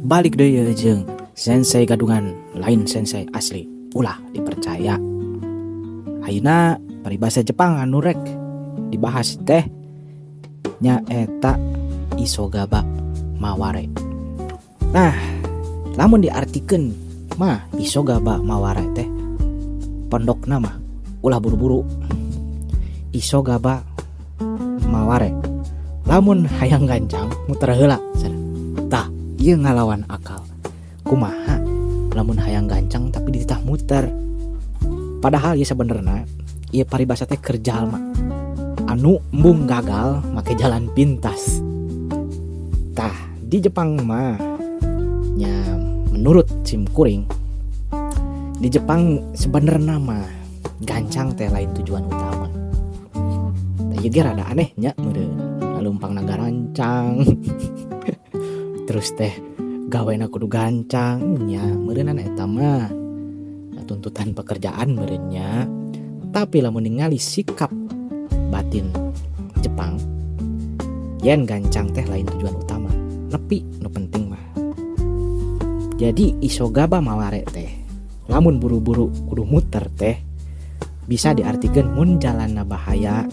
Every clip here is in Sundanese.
Balik deui jeung Sensei Gadungan, lain sensei asli, ulah dipercaya. Ayeuna paribasa Jepang anu rek dibahas teh nyaeta isogaba maware. Nah, lamun diartikeun mah isogaba maware teh pondokna mah ulah buru-buru. Isogaba maware, lamun hayang gancang muter heula. Tah, ieu ngalawan akal. Kumaha lamun hayang gancang tapi dititah muter? Padahal ya sebenarnya ieu paribasa teh keur jalma anu embung gagal make jalan pintas. Tah, di Jepang mah nya, menurut sim kuring, di Jepang sebenarnya mah gancang teh lain tujuan utama. Tah, ieu ge rada aneh nya meureun, leumpangna garancang terus teh gawena kudu gancang nya. Meureunan eta mah tuntutan pekerjaan meureun nya, tapi lamun ningali sikap batin Jepang yen gancang teh lain tujuan utama, nepi nu penting mah. Jadi isogaba maware teh lamun buru-buru kudu muter teh bisa diartikeun mun jalanna bahaya,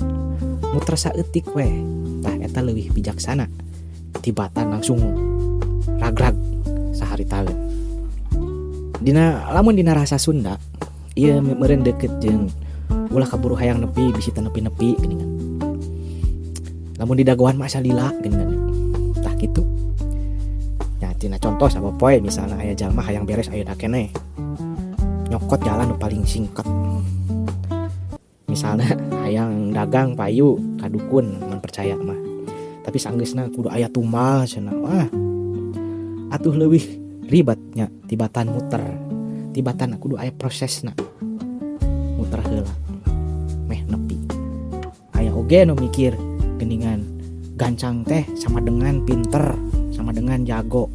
muter saeutik weh. Tah, eta leuwih bijaksana tibatan langsung ragrag saharitaeun. Dina lamun dina rasa Sunda ieu meureun deket jeung ulah kaburu hayang nepi, bisi teu nepi-nepi geuningan. Lamun didagoan mah asa lila geuningan. Tah, kitu nya. Tina contoh sapopoe, misalna aya jalma hayang beres ayeuna keneh, nyokot jalan nu paling singkat. Misalnya hayang dagang payu ka dukun, mun percaya mah, tapi sanggeusna kudu aya tumbal cenah. Wah, atuh leuwih ribetnya tibatan muter, tibatan kudu aya prosesna muter heula meh nepi. Aya oge nu mikir geningan gancang teh sama dengan pinter, sama dengan jago.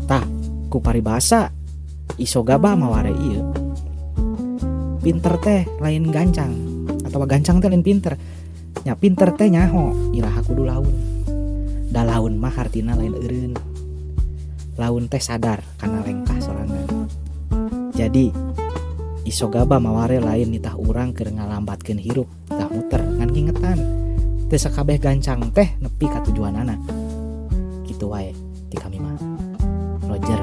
Tah, ku paribasa isogaba maware ieu, pinter teh lain gancang atau gancang teh lain pinter nya. Pinter teh nyaho iraha kudu laun. Da laun mah hartina lain eureun, laun teh sadar kana lengkah sorangan. Jadi isogaba maware lain nitah urang keur ngalambatkeun hirup tah muter, ngan ngingetan teu sakabeh gancang teh nepi ka tujuanana. Kitu wae ti kami mah. Roger.